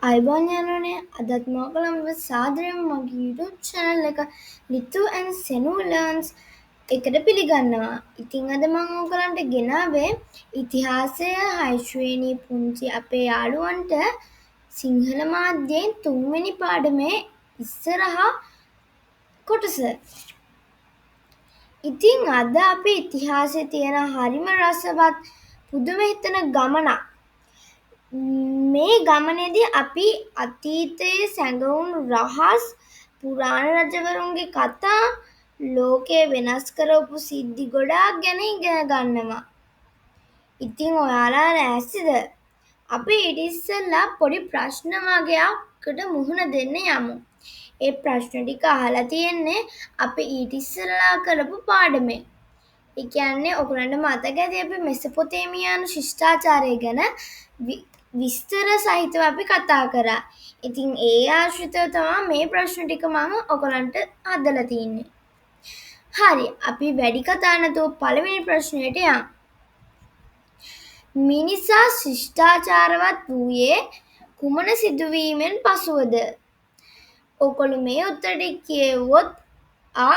ආයුබෝවන් යාළුවනේ, අදත් මම ඔයගොල්ලන්ව සාදරයෙන්ම මගේ YouTube channel එක Lithu and Senu Learns එකට පිළිගන්නවා. ඉතින් අද මම ඔයගොල්ලන්ට ගෙනාවේ ඉතිහාසය 6 ශ්‍රේණියේ පුංචි අපේ යාළුවන්ට සිංහල මාධ්‍යයෙන් තුන්වෙනි පාඩමේ ඉස්සරහා කොටස. ඉතින් අද අපි ඉතිහාසයේ තියෙන හරිම රසවත් පුදුම හිතෙන ගමනක්. මේ ගමනේදී අපි අතීතයේ සැඟවුණු රහස්, පුරාණ රජවරුන්ගේ කතා, ලෝකය වෙනස් කරපු සිද්ධි ගොඩාක් ගැන ඉගෙන ගන්නවා. ඉතින් ඔයාලා ලෑස්තිද? අපි ඊට ඉස්සෙල්ලා පොඩි ප්‍රශ්න වගයක්කට මුහුණ දෙන්න යමු. ඒ ප්‍රශ්න ටික අහලා තියෙන්නේ අපි ඊට ඉස්සෙල්ලා කරපු පාඩමෙන්. ඒ කියන්නේ ඔයගොල්ලන්ට මතක ඇති අපි මෙසොපොතේමියානු ශිෂ්ටාචාරය ගැන විස්තර සහිතව අපි කතා කරා. ඉතින් ඒ ආශ්‍රිතව තමයි මේ ප්‍රශ්න ටික මම ඔයගොල්ලන්ට හදලා තින්නේ. හරි, අපි වැඩි කතා නැතුව පළවෙනි ප්‍රශ්නයට යමු. මිනිසා ශිෂ්ටාචාරවත් වූයේ කුමන සිදුවීමෙන් පසුවද? ඔයගොල්ලෝ මේ උත්තර ටික කියෙව්වොත් අ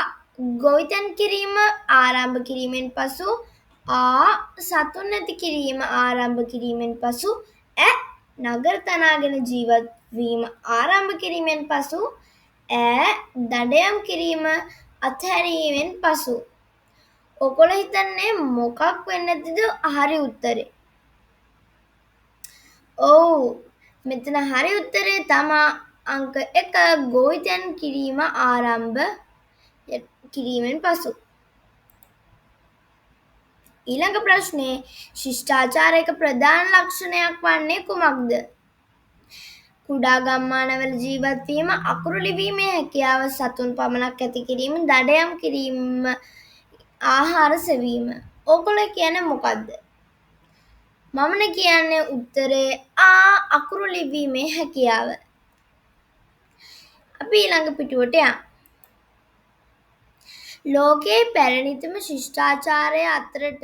ගොවිතැන් කිරීම ආරම්භ කිරීමෙන් පසු, ආ සතුන් නැති කිරීම ආරම්භ කිරීමෙන් පසු, ඈ නගර තනාගෙන ජීවත් වීම ආරම්භ කිරීමෙන් පසු, ඈ දඩයම් කිරීම අත්හැරීමෙන් පසු. ඔයගොල්ලෝ හිතන්නේ මොකක් වෙන්න ඇතිද හරි උත්තරේ? ඔව්, මෙතන හරි උත්තරේ තමා අංක 1 ගොවිතැන් කිරීම ආරම්භ කිරීමෙන් පසු. ඊළඟ ප්‍රශ්නේ, ශිෂ්ටාචාරයක ප්‍රධාන ලක්ෂණයක් වන්නේ කුමක්ද? කුඩා ගම්මානවල ජීවත් වීම, අකුරු ලිවීමේ හැකියාව, සතුන් පමණක් ඇති කිරීම, දඩයම් කිරීම, ආහාර සෙවීම. ඔයගොල්ලෝ කියන්නේ මොකද්ද? මම නේ කියන්නේ උත්තරේ ආ අකුරු ලිවීමේ හැකියාව. අපි ඊළඟ පිටුවට යමු. ලෝකයේ පැරණිතම ශිෂ්ටාචාරය අතරට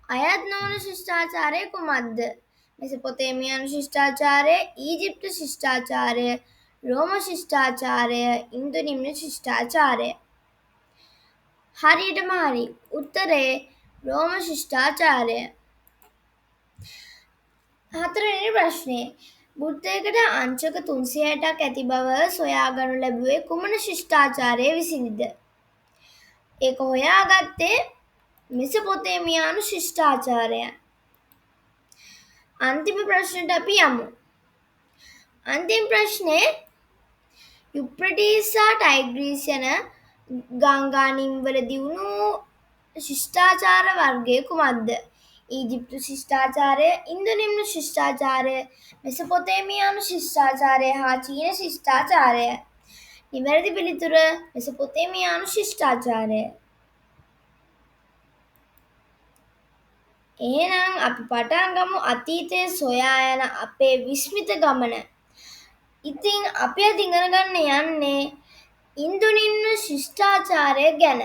අයත් නොවන ශිෂ්ටාචාරය කුමක්ද? මෙසොපොතේමියානු ශිෂ්ටාචාරය, ඊජිප්තු ශිෂ්ටාචාරය, රෝම ශිෂ්ටාචාරය, ඉන්දු නිම්න ශිෂ්ටාචාරය. හරියටම හරි. උත්තරේ රෝම ශිෂ්ටාචාරය. හතරවෙනි ප්‍රශ්නේ, බුද්ධයකට අංශක 360ක් ඇති බව සොයාගනු ලැබුවේ කුමන ශිෂ්ටාචාරය විසින්ද? ඒක හොයාගත්තේ මෙසොපොතේමියානු ශිෂ්ටාචාරය. අන්තිම ප්‍රශ්නෙට අපි යමු. අන්තිම ප්‍රශ්නේ, යුප්‍රටීස් සහ ටයිග්‍රීස් යන ගංගා නිම්වල දියුණු ශිෂ්ටාචාර වර්ගය කුමක්ද? ඊජිප්තු ශිෂ්ටාචාරය, ඉන්දු නිම්න ශිෂ්ටාචාරය, මෙසොපොතේමියානු ශිෂ්ටාචාරය හා චීන ශිෂ්ටාචාරය. නිවැරදි පිළිතුර මෙසොපොතේමියානු ශිෂ්ටාචාරය. එහෙනම් අපි පටන් ගමු අතීතය සොයා යන අපේ විස්මිත ගමන. ඉතින් අපි අද ඉගෙන ගන්න යන්නේ ඉන්දු නිම්න ශිෂ්ටාචාරය ගැන.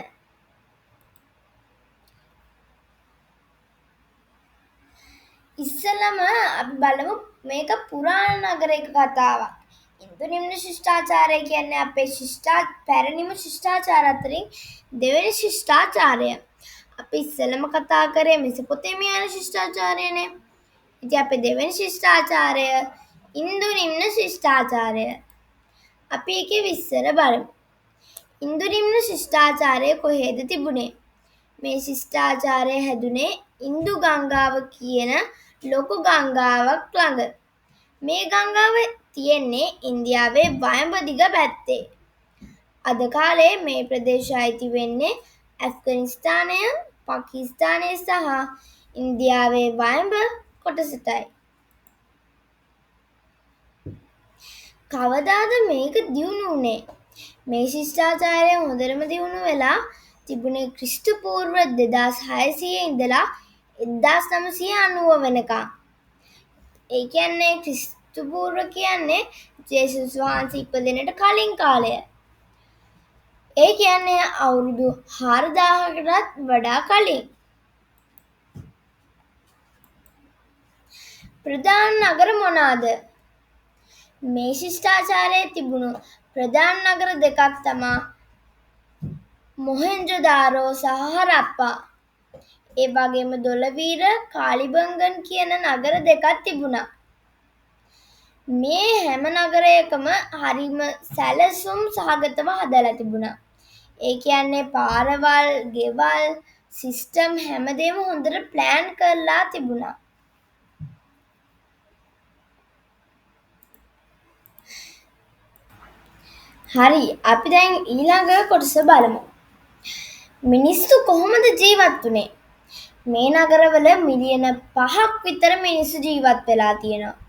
ඉස්සෙල්ලම අපි බලමු මේක පුරාණ නගරයක කතාවක්. ඉන්දු නිම්න ශිෂ්ටාචාරය කියන්නේ අපේ පැරණිම ශිෂ්ටාචාර අතරින් දෙවෙනි ශිෂ්ටාචාරය. අපි ඉස්සෙල්ලම කතා කරේ මෙසොපොතේමියානු ශිෂ්ටාචාරයනේ. ඉතින් අපේ දෙවෙනි ශිෂ්ටාචාරය ඉන්දු නිම්න ශිෂ්ටාචාරය. අපි ඒකේ විස්තර බලමු. ඉන්දු නිම්න ශිෂ්ටාචාරය කොහේද තිබුණේ? මේ ශිෂ්ටාචාරය හැදුනේ ඉන්දු ගංගාව කියන ලොකු ගංගාවක් ළඟ. මේ ගංගාව තියෙන්නේ ඉන්දියාවේ වයඹ දිග පැත්තේ. අද කාලේ මේ ප්‍රදේශය අයිති වෙන්නේ ඇෆ්ගනිස්තානය, පාකිස්තානය සහ ඉන්දියාවේ වයඹ කොටසටයි. කවදාද මේක දියුණු වුණේ? මේ ශිෂ්ටාචාරය හොඳටම දියුණු වෙලා තිබුණේ ක්‍රිස්තු පූර්ව 2600 ඉඳලා 1990 වෙනකම්. ඒ කියන්නේ ක්‍රිස්තු පූර්ව කියන්නේ ජේසුස් වහන්සේ ඉපදෙන්නට කලින් කාලය. ඒ කියන්නේ අවුරුදු 4000කටත් වඩා කලින්. ප්‍රධාන නගර මොනාද? මේ ශිෂ්ටාචාරයේ තිබුණු ප්‍රධාන නගර දෙකක් තමා මොහෙන්ජොදාරෝ සහ හරප්පා. ඒ වගේම දොලවීර, කාලිබංගන් කියන නගර දෙකක් තිබුණා. මේ හැම නගරයකම හරිම සැලසුම් සහගතව හදලා තිබුණා. ඒ කියන්නේ පාරවල්, ගෙවල්, සිස්ටම් හැමදේම හොඳට ප්ලෑන් කරලා තිබුණා. හරි, අපි දැන් ඊළඟ කොටස බලමු. මිනිස්සු කොහොමද ජීවත් වුනේ? මේ නගරවල මිලියන 5ක් විතර මිනිස්සු ජීවත් වෙලා තියෙනවා.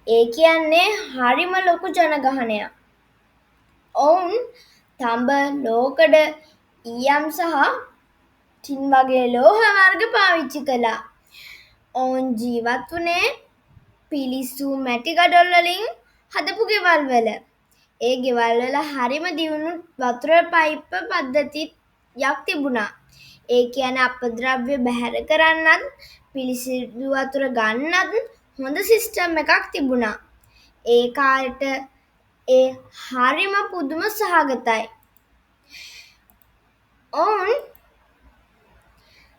ඒ කියන්නේ හරිම ලොකු ජනගහනයක්. ඔවුන් තඹ, ලෝකඩ, ඊයම් සහ ටින් වගේ ලෝහ වර්ග පාවිච්චි කළා. ඔවුන් ජීවත් වුණේ පිලිස්සු මැටි ගඩොල් වලින් හදපු ගෙවල් වල. ඒ ගෙවල් වල හරිම දියුණු වතුර පයිප්ප පද්ධතියක් තිබුණා. ඒ කියන්නේ අපද්‍රව්‍ය බැහැර කරන්නත් පිරිසිදු වතුර ගන්නත් හොඳ සිස්ටම් එකක් තිබුණා. ඒ කාලෙට ඒ හරිම පුදුම සහගතයි. ඔවුන්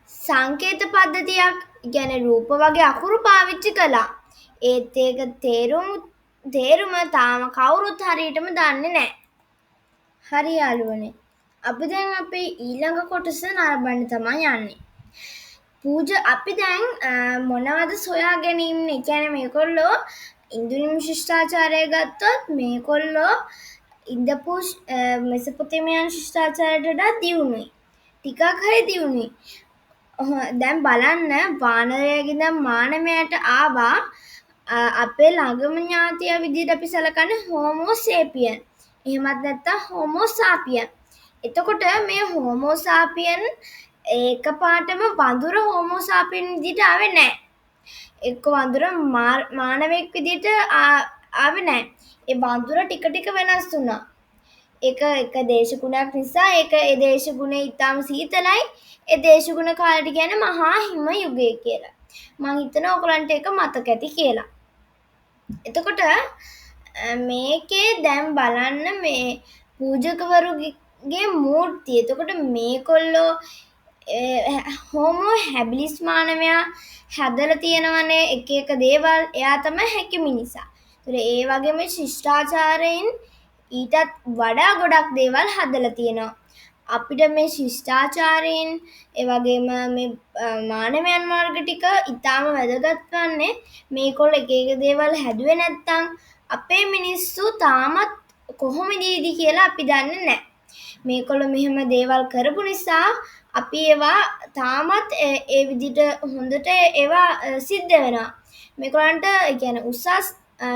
සංකේත පද්ධතියක්, කියන්නේ රූප වගේ අකුරු පාවිච්චි කළා. ඒත් ඒක තේරුම තාම කවුරුත් හරියටම දන්නේ නැහැ. හරි යාළුවනේ, අපි දැන් අපේ ඊළඟ කොටස නරඹන්න තමයි යන්නේ. අපි දැන් මොනවද සොයා ගැනීම? ඒ කියන්නේ මේගොල්ලෝ ඉන්දුනිම් ශිෂ්ටාචාරය ගත්තොත් මේගොල්ලෝ ඉඳපු මෙසොපොතේමියානු ශිෂ්ටාචාරයට වඩා දියුණුයි. ටිකක් හරි දියුණුයි. දැන් බලන්න වානරයාගේ ඉඳන් මානවයාට ආවා අපේ ළඟම ඥාතියා විදිහට අපි සලකන්නේ හෝමෝ සේපියන්. එහෙමත් නැත්නම් හෝමෝ සාපියන්. එතකොට මේ හෝමෝ සාපියන් එකපාරටම වඳුර හෝමෝ සාපියන් විදිහට ආවේ නෑ. එක්ක වඳුර මානවයෙක් විදිහට ආවේ නෑ. ඒ වඳුර ටික ටික වෙනස් වුණා. ඒක එක දේශගුණයක් නිසා ඒක ඒ දේශගුණය ඉතාම සීතලයි. ඒ දේශගුණ කාලෙට කියන්නේ මහා හිම යුගය කියලා. මං හිතනවා ඔයගොල්ලන්ට ඒක මතක ඇති කියලා. එතකොට මේකේ දැන් බලන්න මේ පූජකවරුගේ මූර්තිය. එතකොට මේගොල්ලෝ හෝමෝ හැබිලිස් මානවයා හදලා තියෙනවනේ එක එක දේවල්. එයා තමයි හැකි මිනිසා. ඒතර ඒ වගේම ශිෂ්ටාචාරයෙන් ඊටත් වඩා ගොඩක් දේවල් හදලා තියෙනවා. අපිට මේ ශිෂ්ටාචාරයෙන් ඒ වගේම මේ මානවයන් වර්ග ටික ඉතාම වැදගත් වන්නේ මේගොල්ලෝ එක එක දේවල් හැදුවේ නැත්තම් අපේ මිනිස්සු තාමත් කොහොම ඉදීද කියලා අපි දන්නේ නැහැ. මේගොල්ලෝ මෙහෙම දේවල් කරපු නිසා අපි ඒවා තාමත් ඒ විදිහට හොඳට ඒවා සිද්ධ වෙනවා. මේගොල්ලන්ට ඒ කියන්නේ උසස්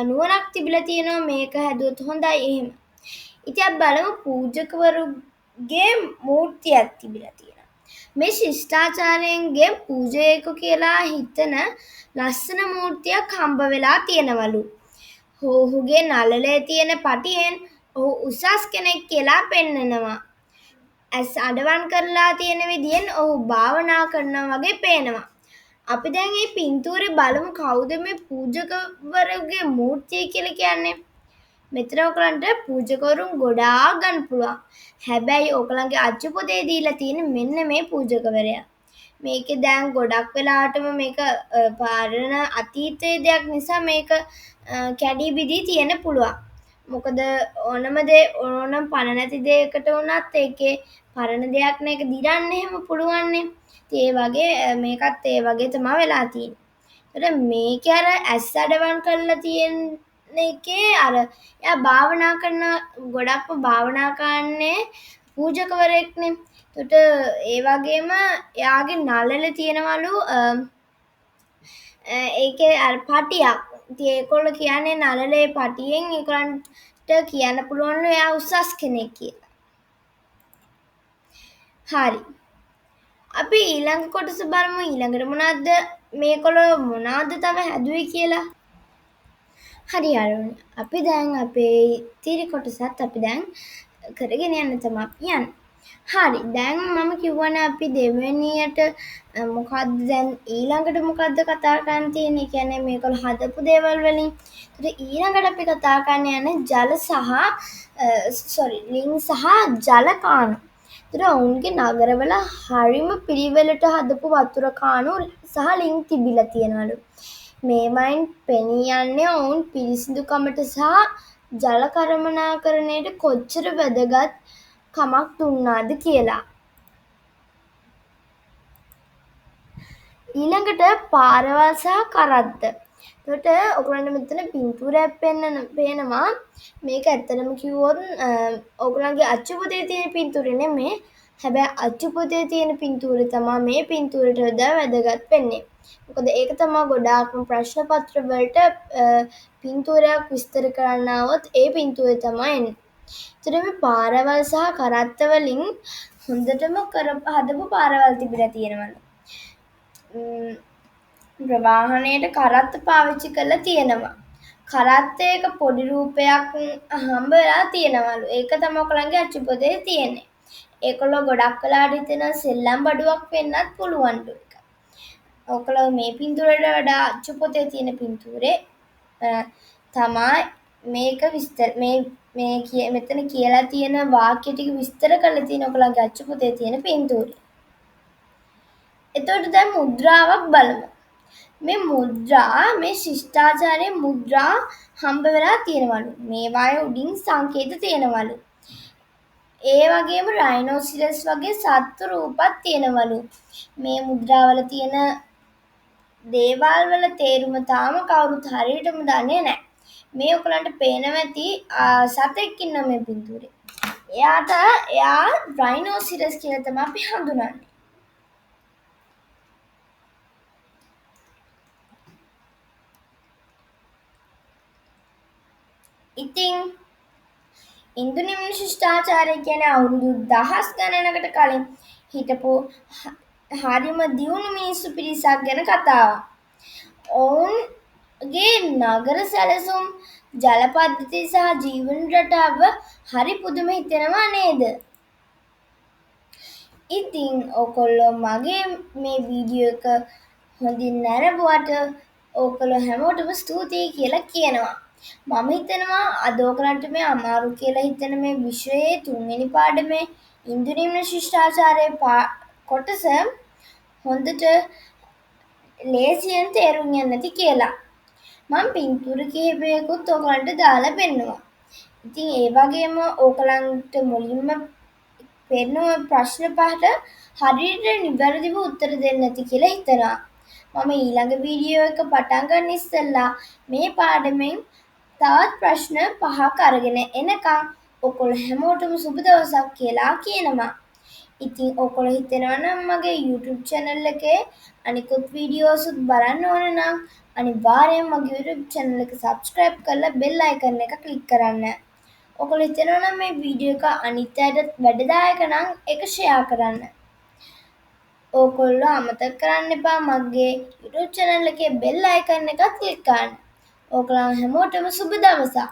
නුවණක් තිබිලා තියෙනවා මේක හැදුවොත් හොඳයි එහෙම. ඉතින් අපි බලමු පූජකවරුගේ මූර්තියක් තිබිලා තියෙනවා. මේ ශිෂ්ටාචාරයෙන්ගේ පූජකයෙකු කියලා හිතන ලස්සන මූර්තියක් හම්බ වෙලා තියෙනවලු. ඔහුගේ නළලේ තියෙන පටියෙන් ඔහු උසස් කෙනෙක් කියලා පෙන්නනවා. ඇස් අඩවන් කරලා තියෙන විදියෙන් ඔහු භාවනා කරනවා වගේ පේනවා. අපි දැන් මේ පින්තූරේ බලමු කවුද මේ පූජකවරුගේ මූර්තිය කියලා කියන්නේ. මෙතන ඔයගලන්ට පූජකවරුන් ගොඩාක් ගන්න පුළුවන්. හැබැයි ඔයගලන්ගේ අච්චු පොතේ දීලා තියෙන මෙන්න මේ පූජකවරයා. මේකේ දැන් ගොඩක් වෙලාවටම මේක පරණ අතීතයේ දෙයක් නිසා මේක කැඩී බිඳී තියෙන්න පුළුවන්. මොකද ඕනම දේ ඕනම පණ නැති දෙයකට වුණත් ඒකේ පරණ දෙයක් නේ ඒක දිරන්න එහෙම පුළුවන්නේ. ඉතින් ඒ වගේ මේකත් ඒ වගේ තමයි වෙලා තියෙන්නේ. ඒතර මේකේ අර ඇස් අඩවන් කරලා තියෙන එකේ අර එයා භාවනා කරන ගොඩක්ම භාවනා කරන්නේ පූජකවරයෙක්නේ. එතකොට ඒ වගේම එයාගේ නළල තියෙනවලු ඒකේ අර පටියක්. ඉතින් ඒගොල්ලෝ කියන්නේ නළලේ පටියෙන් ඒගොල්ලන්ට කියන්න පුළුවන්ලු එයා උසස් කෙනෙක් කියලා. හරි. අපි ඊළඟ කොටස බලමු. ඊළඟට මොනවද මේගොල්ලෝ මොනවද තව හැදුවේ කියලා. හරි යාළුවනේ. අපි දැන් අපේ ඉතිරි කොටසත් අපි දැන් කරගෙන යන්න තමයි අපි යන්නේ. හරි. දැන් මම කිව්වනේ අපි දෙවෙනියට මොකද්ද දැන් ඊළඟට මොකද්ද කතා කරන්න තියෙන්නේ? ඒ කියන්නේ මේගොල්ලෝ හදපු දේවල් වලින්. ඒතර ඊළඟට අපි කතා කරන්න යන්නේ ජල සහ සෝරි ලිං සහ ජල කාණු. ඒතර ඔවුන්ගේ නගරවල හරිම පිළිවෙලට හදපු වතුර කාණු සහ ලිං තිබිලා තියෙනවලු. මේවයින් පෙනී යන්නේ ඔවුන් පිරිසිදුකමට සහ ජල කළමනාකරණයට කොච්චර වැදගත් කමක් දුන්නාද කියලා. ඊළඟට පාරවල් සහ කරත්ත. එතකොට ඔයගොල්ලන්ට මෙතන පින්තූරයක් පේනවා. මේක ඇත්තටම කිව්වොත් ඔයගොල්ලන්ගේ අච්චු පොතේ තියෙන පින්තූරේ නෙමෙයි. හැබැයි අච්චු පොතේ තියෙන පින්තූරේ තමා මේ පින්තූරයට වඩා වැදගත් වෙන්නේ. මොකද ඒක තමා ගොඩාක්ම ප්‍රශ්න පත්‍ර වලට පින්තූරයක් විස්තර කරන්න ආවොත් ඒ පින්තූරේ තමා එන්නේ. එතකොට මේ පාරවල් සහ කරත්ත වලින් හොඳටම හදපු පාරවල් තිබිලා තියෙනවලු. ප්‍රවාහනයට කරත්ත පාවිච්චි කරලා තියෙනවා. කරත්තයක පොඩි රූපයක් හම්බ වෙලා තියෙනවලු. ඒක තමයි ඔයගොල්ලන්ගේ අච්චු පොතේ තියෙන්නේ. ඒගොල්ලෝ ගොඩක් වෙලාවට හිතන සෙල්ලම් බඩුවක් වෙන්නත් පුළුවන්ලු ඒක. ඔයගොල්ලෝ මේ පින්තූරයට වඩා අච්චු පොතේ තියෙන පින්තූරේ තමා මේක විස්තර මේ මේ මෙතන කියලා තියෙන වාක්‍ය ටික විස්තර කරලා තියෙන ඔයගොල්ලන්ගේ අච්චු පොතේ තියෙන පින්තූරේ. එතකොට දැන් මුද්‍රාවක් බලමු. මේ මුද්‍රා මේ ශිෂ්ටාචාරයේ මුද්‍රා හම්බ වෙලා තියෙනවලු. මේවායේ උඩින් සංකේත තියෙනවලු. ඒ වගේම රයිනෝසිරස් වගේ සත්තු රූපත් තියෙනවලු. මේ මුද්‍රාවල තියෙන දේවල් වල තේරුම තාම කවුරුත් හරියටම දන්නේ නැහැ. මේ ඔයගලන්ට පේනවා ඇති සතෙක් ඉන්නවා මේ පින්තූරේ. එයා රයිනෝසිරස් කියලා තමයි අපි හඳුනන්නේ. ඉතින් ඉන්දු නිම්න ශිෂ්ටාචාරය කියන්නේ අවුරුදු දහස් ගණනකට කලින් හිටපු හරිම දියුණු මිනිස්සු පිරිසක් ගැන කතාවක්. ඔවුන්ගේ නගර සැලසුම්, ජල පද්ධති සහ ජීවන රටාව හරි පුදුම හිතෙනවා නේද? ඉතින් ඔයගොල්ලෝ මගේ මේ වීඩියෝ එක හොඳින් නැරඹුවට ඔයගොල්ලෝ හැමෝටම ස්තුතියි කියලා කියනවා. මම හිතනවා අද ඔයගලන්ට මේ අමාරු කියලා හිතෙන මේ විෂයේ තුන්වෙනි පාඩමේ ඉන්දු නිම්න ශිෂ්ටාචාරයේ කොටස හොඳට ලේසියෙන් තේරුම් යන්න ඇති කියලා. මම පින්තූර කිහිපයකුත් ඔයගලන්ට දාලා පෙන්නුවා. ඉතින් ඒ වගේම ඔයගලන්ට මුලින්ම පෙන්නුව ප්‍රශ්න පහට හරියට නිවැරදිව උත්තර දෙන්න ඇති කියලා හිතනවා. මම ඊළඟ වීඩියෝ එක පටන් ගන්න ඉස්සෙල්ලා මේ පාඩමෙන් තවත් ප්‍රශ්න පහක් අරගෙන එනකම් ඔයගොල්ලෝ හැමෝටම සුබ දවසක් කියලා කියනවා. ඉතින් ඔයගොල්ලෝ හිතනවා නම් මගේ YouTube channel එකේ අනිකුත් වීඩියෝස් උත් බලන්න ඕන නම් අනිවාර්යයෙන්ම මගේ YouTube channel එක subscribe කරලා bell icon එක click කරන්න. ඔයගොල්ලෝ හිතනවා නම් මේ වීඩියෝ එක අනිත් අයටත් වැඩදායක නම් ඒක ෂෙයා කරන්න. ඔයගොල්ලෝ අමතක කරන්න එපා මගේ YouTube channel එකේ bell icon එකත් click කරන්න. ඔයගොල්ලෝ හැමෝටම සුබ දවසක්.